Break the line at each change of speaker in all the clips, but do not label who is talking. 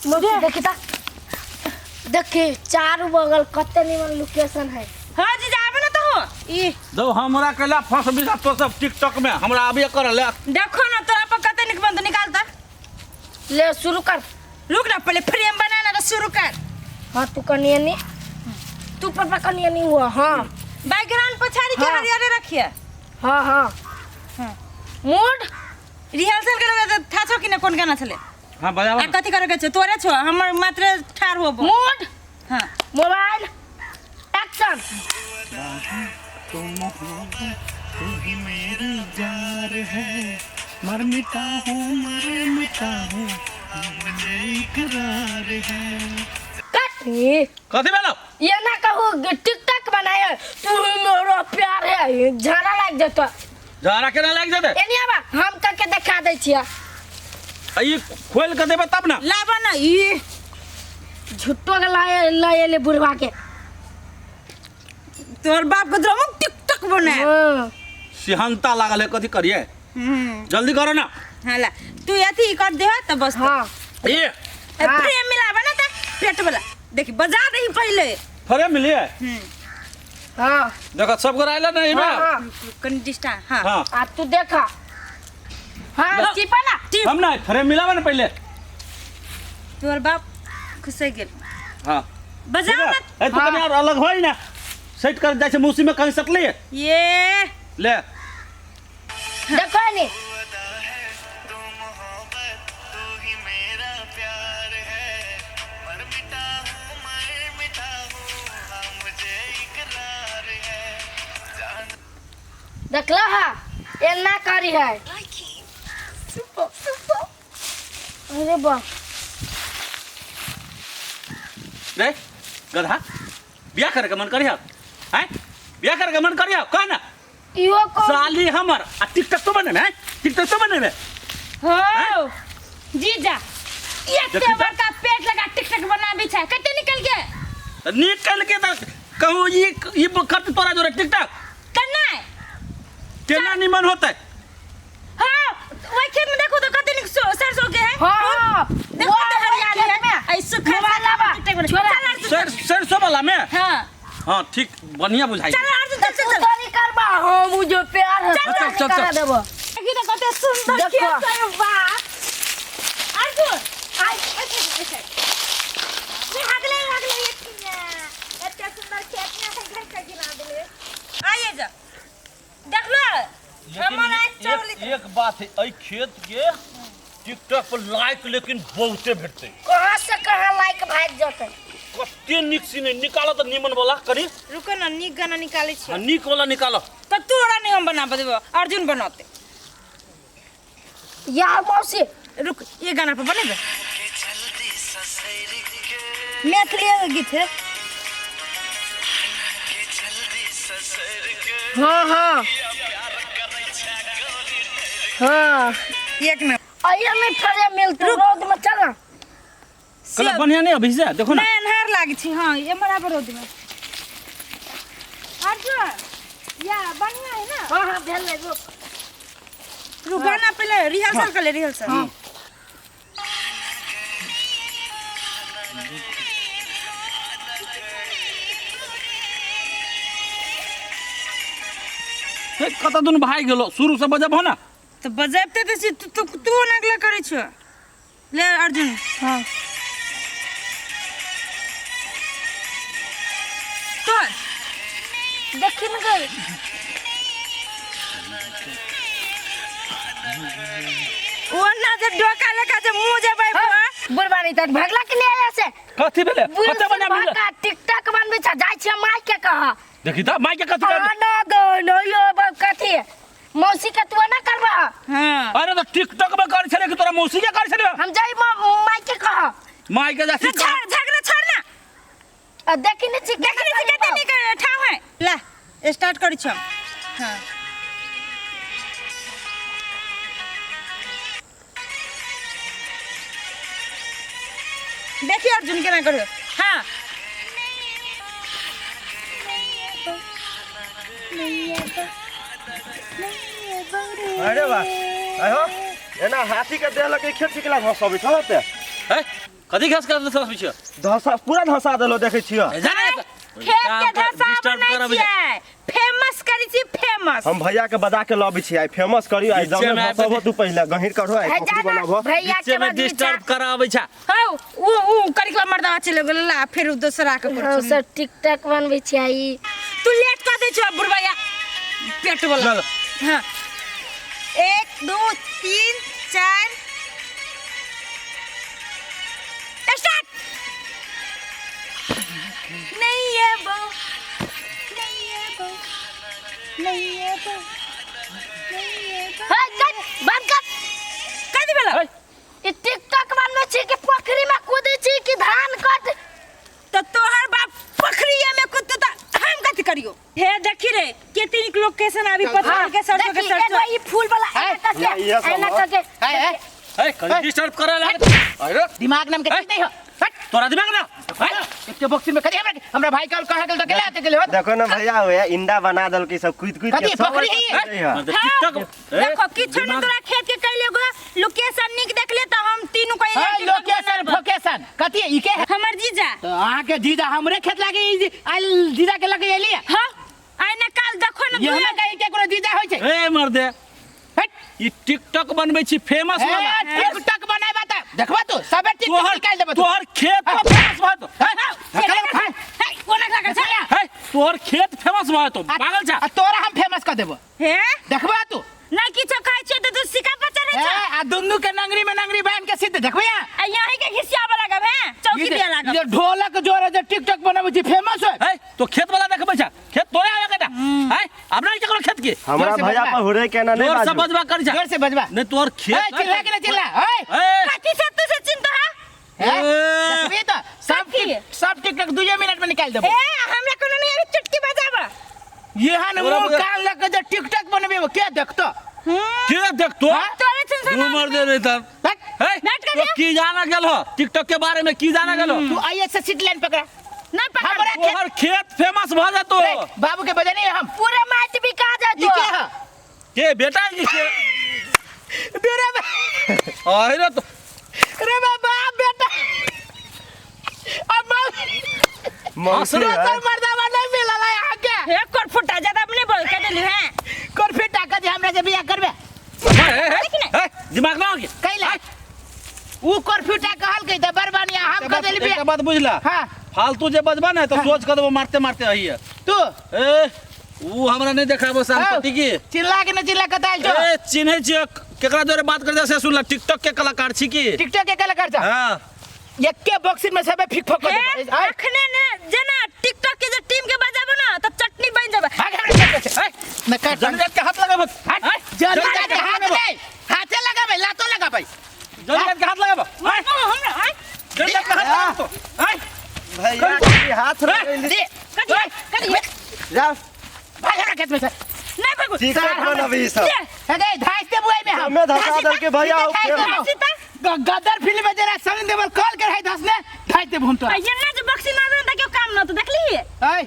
मौसी देखी ता, देखी चारू बगल कते निमन लोकेशन है।
हाँ जीजा, आबे ना तो हो ई।
दो हमरा कैला फंस बिजा तो सब टिकटॉक में हमरा अभी कर ले।
देखो ना तोरा पर कते निक बंद निकालता।
ले शुरू कर।
रुक ना, पहले फ्रेम बनाना तो शुरू कर।
हाँ तू कनिया नहीं, तू पर कनिया नहीं हुआ। हाँ
बैकग्राउंड पछाड़ी के हरियारे रखिए।
हाँ हाँ
हाँ।
मूड
रिहर्सल करे तो था छो कि ना कोन गाना छले?
हाँ बजावा।
आ कथि करे के छो? तोरे छो, हमर मात्र ठार होबो।
मूड।
हाँ।
Mobile action.
तुम हो तू ही मेरी जार है, मर मिटा हूँ मर मिटा हूँ मुझे इकरार है।
कट। ये
कथी भेलो?
ये ना कहू टिकटॉक बनाए तू ही मेरा प्यार है, झाड़ा लाग जेतो।
झाड़ा केना लाग जेतै?
एनी आबा, हम करके देखा दै छियै।
आ ई खोल के देबै तब ना।
लाबा ना ई।
झुट्टो के लाए लाए ले बुढ़वा के।
तोर बाप के द्रम टिकटॉक बनाए।
हाँ।
सिहंता लागल है, कथी करिए? जल्दी करो ना।
हाँ ला, तू अथी कर दे त बस।
हाँ।
ए।
ए, फ्रेम मिलाबा ना त पेट वाला। देखी बजा दही पहले।
फ्रेम मिलिए?
हाँ।
देखो सब गोरा आइला ना एमे।
हाँ, हाँ।
कनी डिस्टेंस, हाँ।
हाँ।
आ तू देखा। हाँ, चिपा ना।
टिप।
हम ना फ्रेम मिलाबा ना पहले।
तोर बाप खुश हो गेल।
हाँ।
बजा
ठीक है?
ना।
ए, तू कनी और अलग होई ना। सेट कर जैसे मुसी में कहीं सकली है।
ये।
ले।
देखो नी। देखला हा, एना करी है।
Super, super.
अरे बाप।
रे गधा, बियाह करे के मन करिया? हैं? बियाह करे के मन करिया? कह ना।
इहो को
साली हमर आ टिकटॉक तो बने में, हैं? टिकटॉक तो बने में।
हो। जीजा, ये
देखी
ते
तो?
बड़का पेट लगा टिकटॉक बनाबी छै, कते निकल के?
त निकल के त कहूं ई करत तोरा जोरे टिकटॉक।
त नै।
केना निमन होतै?
हाँ, ओइ खेत में देखो तो कते निक सरसों के है।
हाँ, हाँ।
देखो तो हरियाली है। ऐ सुखा
मोबाइल लाबा।
टिकटॉक बना।
छोड़ा।
चल अर्जुन, चल।
सरसों वाला में?
हाँ।
हाँ, ठीक, बढ़िया बुझाई।
चल अर्जुन, चल, चल, चल।
तोरी करबा, हाँ, मुझे प्यार है।
चल, चल, चल,
करा
चल।
देबो।
देखी तो कते सुंदर
देखो।
खेत है, वाह। अर्जुन, आइ, आइ, आइ, आइ। रे, हगले, हगले, ये किया। एते सुंदर खेत में है, घर के गिरा देले। आइए जा। देख लो, हमर आँखि चौली।
एक बात है, एहि खेत के टिकटॉक पर लाइक लेकिन बहुते भेटतै।
कहाँ से कहाँ लाइक भागि जेतै।
कते नीक सीन है, निकालो त नीमन वाला कनी।
रुको ना, नीक गाना निकालै छी।
हाँ, नीक वाला निकालो।
त तोरा नहीं हम बना देबो, अर्जुन बनौते।
या मौसी।
रुक, ये गाना पर बनेबे। मैथिली गीत है।
हाँ, हाँ। हाँ।
एक नंबर।
अइये में फरे मिलते, रौद में चल ना।
कलर बढ़िया नहीं अभी से, देखो ना।
नहीं, अन्हार लागे छी, हाँ, ये बराबर रौद में। अर्जुन, या बढ़िया है ना?
हाँ, हाँ, भेल है, रुक।
रुक, गाना पहले रिहर्सल कर ले, रिहर्सल।
हाँ।
हे, कत दुन भाग गेलो, शुरू से बजबहो ना।
तो बजबते त छी, तू, तू, तू नगला करै छो। ले अर्जुन।
हाँ।
तोर।
देखी न गई।
ओ ना जे डोका लेका जे मुंह जेबै बुआ।
बुढ़बानी तक भगला के नहीं आया से।
कथी भेलै?
बुढ़
कते
से
बढ़िया मिलल?
भगा टिकटॉक बनबै छ, जाइ छियै माय के कह।
देखी त माय के कथी
आ,
कर?
ना गो, ना यो बाप कथी? मौसी के तू ना करबा?
हाँ।
अरे तो टिकटॉक में कर छले कि तोरा मौसी के कर छले?
हम जाई माय के कह।
माय के जासी
छोड़, झगड़ा छोड़ ना।
आ, देखी ने छी,
देखी ने छी, कते नीक ठाव है। ला, स्टार्ट करै छी हम। हाँ। देखिए अर्जुन केना करियो। हाँ।
अरे वाह, आयो एना हाथी के देह लगे खेत निकला घस अबै छल ते।
हैं? कथी घास कर दे पीछे
धसा पूरा धसा देलो देखै छियो।
जा ना।
खेत के धसाब
डिस्टर्ब
नहीं
करब।
छियै, फेमस करै छी फेमस।
हम भैया के बजा के लबै छी, आइ फेमस करियो, आइ
बीचे
जमे
में आबि
धसबो तू पहिले गहीर करहो, आइ
है
पोखरी
जाना
बनाबो।
भैया
बीचे
के
में
बगीचा।
डिस्टर्ब कराबै छा।
हौ ऊ ऊ करिकवा मर्दवा चले गेल ला फिर उ दोसरा के
हम
कर।
सब टिकटॉक बनबै छियै ई।
तू लेट कर दै छौ बुढ़बैया पेट वाला।
चल।
हाँ 1 2 3 4 स्टार्ट। नहीं है वो, नहीं है वो, नहीं है वो, नहीं है वो।
हे कट बंद कर।
कर दे बेला।
ई टिकटॉक बनबै छी कि पोखरी में कूदै छी कि धान कट?
तो तोहर बाप पोखरिये में कूदतो त हम कथी करियो? हे देखी रे केतनिक लोकेशन आबी पत्थर के सरसों के
देखी,
सरसों।
एगो ई फूल वाला एना करके,
ये सब
एना
हो।
करके।
है
ए कथी डिस्टर्ब करे लागे? अरे
दिमाग नाम के चीज नहीं हो। हट।
तोरा दिमाग ना हैं?
एते बक्सी में कथी हमरा हमरा भाई कल कह गेल त गेले आते गेले होत।
देखो ना भैया होया इंडा बना दल की सब कूद कूद के
कथी,
सब
बकरी है ये?
है।
मतलब टिकटॉक ए,
देखो किछो नहीं
दिमाग-
तोरा खेत के कैले गो लोकेशन निक देखले त हम तीनों कैले
है
टिकटॉक
लोकेशन
बनाबो।
फोकेशन कथी है ई के है?
हमर जीजा।
तो अहाँ के जीजा हमरे खेत लागे ई आइल जीजा के लगे एली है।
हां आइ ना काल देखो ना
ये हमरा कहीं के कोनो जीजा होय छै।
ए मर्दे
हट।
ई टिकटॉक बनबै छी फेमस
ए,
वाला।
टिकटॉक बनाबा त देखबा तू सबे टिकटॉक
तोहर
निकाल देबा तू।
तोहर खेत पर फेमस भऽ तो
हैं? हैं?
हे कोना लागल छै?
है तोहर खेत फेमस भऽ तो पागल छा।
आ तोरा हम फेमस कर देबो।
हे
देखबा तू।
ना किछो खाइ छियै त तू सिका पर चढ़ै
ए,
छ।
आ दुन्नू के नंगरी में नंगरी बांध के सिद्ध देखबे यहाँ।
आ यहीं के घिसियाबऽ लागब हैं चौकी दिया लागब।
ये ढोलक जोरे जे टिकटॉक बनाबै छी फेमस होय।
है तो खेत वाला देखबै छा खेत तोरे आवे केटा है अपना के केकरो खेत के
हमरा
जोर से
भैया
बजबा।
पर हुरे के ना नहीं
जोर से
बाजू।
बजबा कर छा।
जोर से बजबा।
नहीं तोहर
ए,
खेत
चिल्ला के ना चिल्ला ओए।
ए
कथी से तू से चिंता है?
हैं?
ए।
देखबी त सब
कथी?
सब टिकटॉक 2 मिनट में निकाल देबो।
ए हमरा कोनो नहीं अभी चुटकी बजाबऽ।
येहन
तोरा
मुंह
बुझा-
कान लग के जे टिकटॉक बनबे के देखतो?
के देखतो?
हाँ?
तोरे चिंता
तू मर दे रे तब।
हट।
है
बैठ कर
तो
दिया।
की जाना गेल हो टिकटॉक के बारे में की जाना गेल हो?
तू आइए से सीट लाइन पकड़ा।
ना पकड़।
हमरा खेत
तोहर खेत फेमस भ जेतो।
रे, बाबू के बजे नहीं हम।
पूरा माटी बिका
ई
जेतो।
के ह?
के बेटा ई के
रे बा-
अरे तो
रे बाबा बेटा अब
मौसी है।
दोसर मर्दावा नहीं मिलल है यहाँ के।
हे कर फुटा ज्यादा अपने बोल के देली हैं।
कर फिर टाका दे हमरा से बियाह करबे।
ए, ए, ए, ए, दिमाग ना हो गया।
कैला ऊ कर्फ्यू टा कहल के त बरबानिया हम कर देली
एक
बियाह।
बात बुझला
हां
फालतू जे बजबा ने तो सोच कर देबो मारते मारते आइए
तू
ए ऊ हमरा नहीं देखाबो शामपति की।
चिल्ला के न चिल्ला कताल जो।
ए चिन्है छियै केकरा जोरे बात कर से सुनला टिकटॉक के कलाकार छी की।
टिकटॉक के कलाकार छ।
हां
एके बॉक्सिंग में सबे फिक फक कर
हे
देबो। आय,
अखने ने जेना टिकटॉक के जे टीम के बजाबो ना त चटनी बन जाबे।
भाग हमरा खेत से।
ए,
न काट
जन के हाथ लगाबो।
हट, जल्दी जाके हाथ दे हाथे लगाबे लातो लगाबे।
जन के हाथ लगाबो।
हमरा आय
जन के हाथ लगाबो। आय
भैया के हाथ लगैली।
दे
कथी कथी
जा
भाग हमरा खेत में से।
नहीं भागो।
टिकटॉक बनबी सब।
अरे धाइस दे बुआई में हम।
हमें धसा दल के भैया
धाइस
फेमस।
देबो। गदर फिल्म में जरा संग देवल कॉल कर है धसने धाइस देबो हम तोरा।
ये ना जे बक्सी मारबे त क्यों काम न तो देखली?
ऐ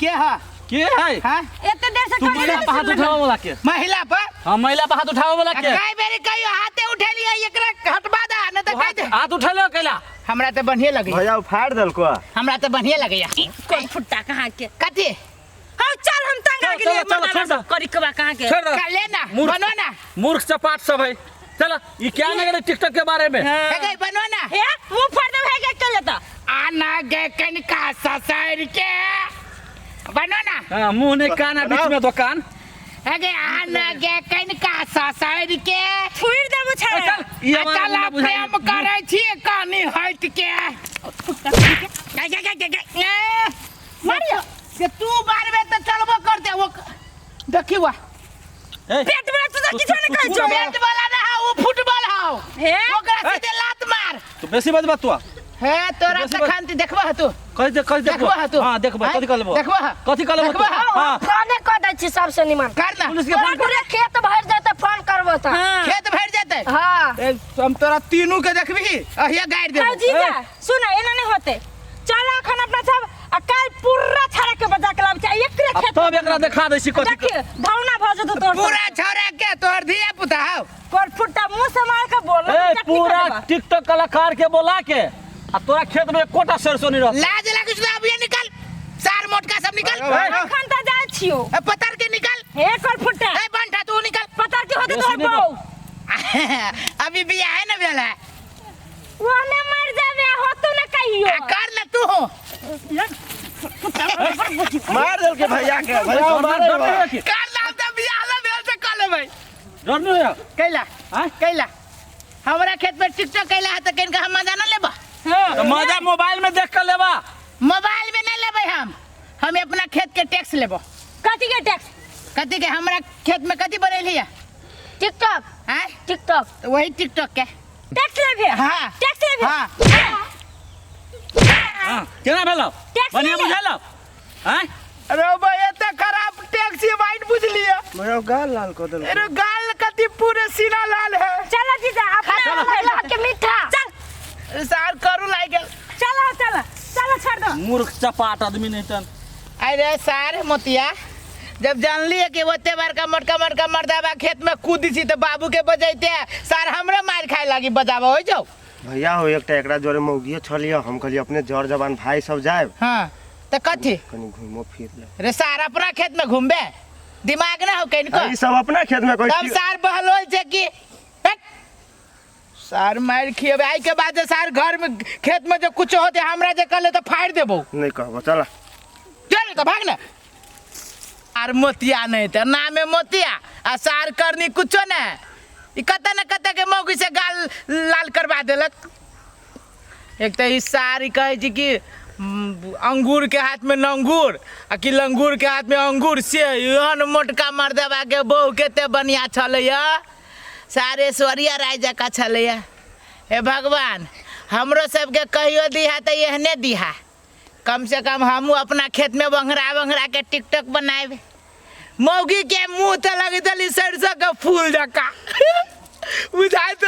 के हा?
के है?
हां
एते देर से
तू
करे
महिला पर हाथ उठावे वाला के?
महिला पर?
हां महिला पर हाथ उठावे वाला के?
कई बेरी कहियो हाथे उठे लिया एकरा हटवा दा न त कह दे।
हाथ उठा ले कैला।
हमरा त बढ़िया लगे।
भैया उफाड़ देलको।
हमरा त बढ़िया लगैया।
कोन फुट्टा कहाँ के?
कथी?
हां चल हम तंग आ
चल,
गेलियै
चल, चल, छोड़ दे।
करिकबा कहाँ के?
छोड़ दे।
कर ले ना
मूर्ख।
बनो ना।
मूर्ख चपाट सब है। चल ई क्या न गेलै टिकटॉक के बारे में?
हे गई बनो ना।
हे मुंह फाड़ देब हे के चल जता।
आना गे कनका ससुर के बनो ना।
हां मुंह ने कान आ बीच में दुकान।
हे गे आना गे कनका ससुर के
फुइर देबो छाड़ा।
चल ई हमारा
चला
मुन्ना बुझाई।
प्रेम करै छी कनी हट के। गे गे गे गे गे मारियो से तू मारबे त चलबो करते वो देखी वा।
ए,
पेट वाला तू त किछो नै कहै छौ।
पेट वाला ना हौ उ फुटबॉल हौ।
हे
ओकरा सीधे लात मार।
तू बेसी बजबा तू।
हे तोरा
बेसी
तखन ती देखबह तू।
कहि दे कहि देखबो।
देखबह तू।
हां देखबो कथि कहलबो?
देखबह।
कथि कहलबो तू?
देखबह।
हां
फोने कऽ दै छी सबसे निमन।
कर ना।
पुलिस के
तोरा
फोन कर।
पूरे खेत भरि जेतै फोन करबो तऽ।
हां
खेत भरि जेतै।
हां
ए, हम तोरा तीनू के देखबही अहिया गाड़ि देबो।
हौ जीजा सुन एना नै होते। चल अखन अपना सब आ काल पूरा छाड़ा के बजा के लाब छै एकरे
अब
खेत।
तब एकरा देखा दै छी कथि
देखिए धौना भ जेतौ तोर।
पूरा छौड़ा के तोहर धिया पुता हौ।
कर फुट्टा मुंह से मार के बोल।
ए पूरा टिकटॉक कलाकार के बोला के आ तोरा खेत में एकोटा सरसों नहीं रहत।
लाज लागे छै अभी निकल सार मोटका सब निकल।
अखन तऽ जाइ छियौ।
ए, पतर के निकल।
हे कर फुट्टा।
ए बंटा तू निकल।
पता के होते
बेसी
तोहर
नहीं
बहू।
अभी बियाह है ना भेल है।
ओने मर जाबे होतो ना कहियो।
आ, कर ले तू हो।
मार दल के भैया के भैया
डर
मारे
डर
बा।
नहीं होय की?
कर ला त बियाह ला भेल से कर लेबै।
डर नहीं होय?
कैला
आँय?
कैला हमरा खेत में टिकटॉक कैला है त केनका हम मजा न लेबा।
तो मजा मोबाइल में देख कर लेबा।
मोबाइल में नहीं लेबै हम अपना खेत के टैक्स लेबो।
कथी के टैक्स?
कथी के हमरा खेत में कथी बनैली है?
टिकटॉक।
आँय?
टिकटॉक।
तो वही टिकटॉक के
टैक्स लेबे?
हाँ।
टैक्स लेबे?
हाँ।
हाँ, केना भेलौ?
टैक्स
बढ़िया
ले ले।
बुझेलौ? आँय?
अरे भाई एते खराब टैक्सी वाइट बुझलिए।
भैया गाल लाल कऽ देलकै।
अरे गाल कथी पूरे सीना लाल है।
चल जीजा अपना
चलो के मीठा।
चल
सार करू लाग गेल।
चल चल चल छोड़ दो।
मूर्ख चपाट आदमी नहीं तन।
अरे सार मोतिया जब जानली है कि ओते बड़का मोटका मोटका मर्दाबा खेत में कूदी छी तो बाबू के बजैते सार हमरे मार खाए लागी बजाबा हो जाओ।
भैया हो एकटा एकरा जोरे मौगियो छलियो हम कहलिए अपने जर जवान भाई सब जाएब।
हाँ तो कथी
कनी घूमो फिर ले।
रे सार अपना खेत में घूमबे दिमाग ना हो कहीं
ई सब अपना खेत में कोई
तब सार बहलोल छे कि हट। सार मार खियेबे आई के बाद जे सार घर में खेत में जो कुछ होते हमरा जे कहले तो फाड़ देबो।
नहीं कहबो चला
चल तो भाग ना। आर मोतिया नहीं तो नामे मोतिया आ सार करनी कुछो ना ई कत न कत के मौगी से गाल लाल करवा देलक। एक तो ई सार ई कहै छै कि अंगूर के हाथ में नंगूर आ कि लंगूर के हाथ में अंगूर से एहन मोटका मर्दबा के बहू कते बढ़िया छलैया सारे ऐश्वर्या राय जकाँ छलैया। हे भगवान हमरो सबके कहियो दिहा तऽ एहने दिहा कम से कम हमहूँ अपना खेत में बंगरा बंगरा के टिकटॉक बनाएब। मौगी के मुँह तऽ लगैत छलै सरसों के फूल जकाँ बुझाइत